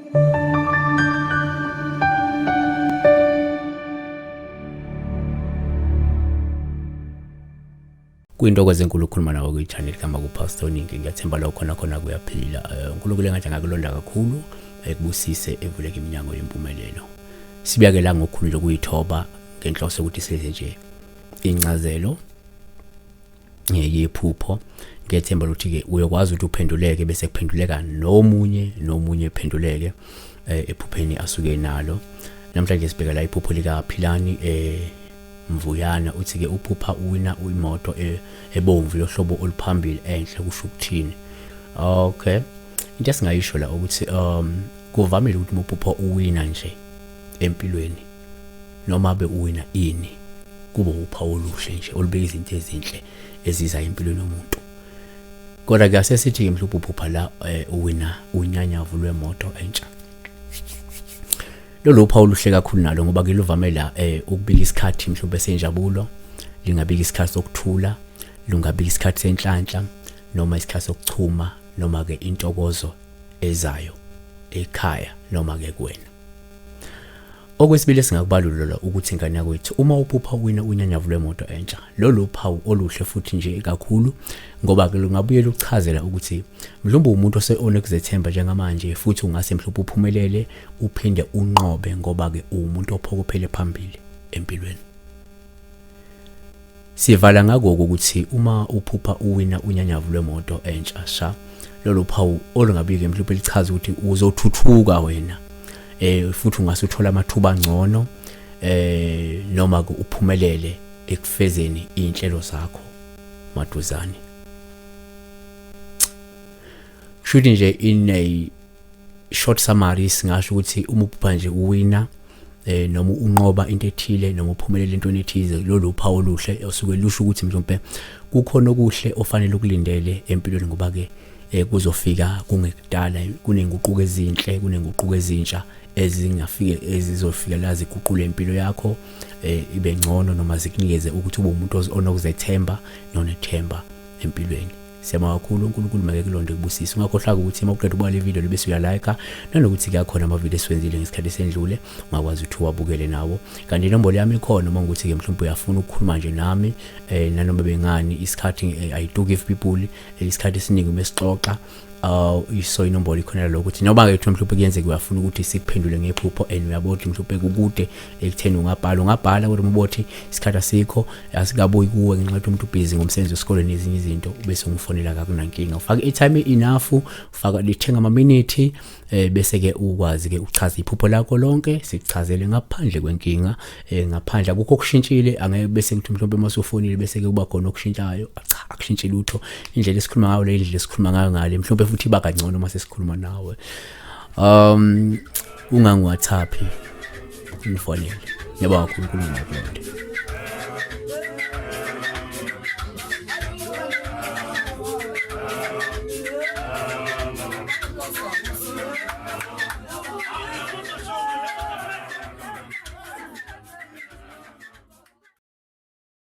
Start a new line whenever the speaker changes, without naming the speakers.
Kuyintokozo enkulu ukukhuluma nawe kwi-channel kaMaku Pastor Ningi. Ngiyathemba lokho khona khona kuyaphila. UNkulunkulu engathi angakulonda kakhulu, ekubusise, evuleke iminyango yempumelelo. Sibuyake la ngokukhulu nje ukuyithoba ngenhloso yokuthi silethe nje incazelo yephupho. Ngiyethemba ukuthi-ke uyokwazi ukuthi uphenduleke bese kuphenduleka nomunye nomunye ephenduleke ephupheni asuke nalo. Namhlanje sibheka la iphupho likaPhilani Mvuyana, uthi-ke uphupha uwina imoto ebomvu yohlobo oluphambili enhle, kusho ukuthini? Okay, into esingayisho la ukuthi kuvamile ukuthi uma uphupha uwina nje empilweni, noma be uwina ini, kube uphawu oluhle nje olubeka izinto ezinhle eziza empilweni yomuntu. Kodwa ke asesithi-ke mhlawumbe uphupha la uwina unyanyavu lwemoto entsha, lolu uphawu oluhle kakhulu nalo, ngoba ke luvamela ukubika isikhathi mhlawumbe senjabulo, lingabika isikhathi sokuthula, lungabika isikhathi senhlanhla, noma isikhathi sokuchuma, noma ke intokozo ezayo ekhaya noma ke kuwena. Okwesibili esingakubalula ukuthi ingane yakwethu, uma uphupha uwina unyanyavu lwemoto entsha, lolu phawu oluhle futhi nje kakhulu, ngoba ke lungabuye luchazela ukuthi mhlawumbe umuntu onokuzethemba njengamanje, futhi ungase mhlawumbe uphumelele uphinde unqobe, ngoba ke uwumuntu ophokophele phambili empilweni. Sivala ngakho ukuthi uma uphupha uwina unyanyavu lwemoto entsha sha, lolu phawu olungabike mhlawumbe lichaza ukuthi uzothuthuka wena, futhi ungase uthola amathuba angcono, noma ke uphumelele ekufezeni iy'nhlelo zakho maduzane. Shuthi nje in a short summary singasho ukuthi uma uphupha nje uwina noma unqoba into ethile noma uphumelela entweni ethize, lolu phawu oluhle osuke lusho ukuthi mhlawumbe kukhona okuhle ofanele ukulindele empilweni, ngoba ke kuzofika kungekudala, kunenguquko ezinhle, kunenguquko ezintsha ezingafike ezizofika la ziguqule impilo yakho ibe ngcono, noma zikunikeze ukuthi ube umuntu onokuzethemba nonethemba empilweni. Siyabonga kakhulu, uNkulunkulu make kulonde kubusise. Ungakhohlwa ukuthi uma uqeda ukubuka le video bese uyalike, nanokuthi kuyakhona ama-video esiwenzile ngesikhathi esendlule, ungakwazi ukuthi uwabukele nawo. Kanti inombolo yami ikhona uma ukuthi-ke mhlawumbe uyafuna ukukhuluma nje nami, nanoma bengani isikhathi. I do give people isikhathi esiningi uma sixoxa. Iso inombolo ikhona lokho, ukuthi noma ke mhlawumbe kuyenzeka uyafuna ukuthi sikuphendule ngephupho and uyabona ukuthi mhlawumbe kukude ekutheni ungabhala, kodwa uma ubothi isikhathi asikho, asikabuyi kuwe ngenxa yokuthi umuntu ubhizi ngomsebenzi wesikole nezinye izinto, bese ungifonela, kakunankinga. Ufake i-airtime enough, ufaka lithenga amaminithi, bese ke ukwazi ke uchaza iphupho lakho lonke, sikuchazele ngaphandle kwenkinga, ngaphandle akukho okushintshile. Angeke bese kuthi mhlawumbe uma usufonile bese ke kuba khona okushintshayo. Cha, akushintshi lutho. Indlela esikhuluma ngayo le, indlela esikhuluma ngayo ngale, mhlawumbe futhi iba kangcono uma sesikhuluma nawe. Ungangi-WhatsApp, ngifonele. Ngiyabonga kakhulu, uNkulunkulu akulonde.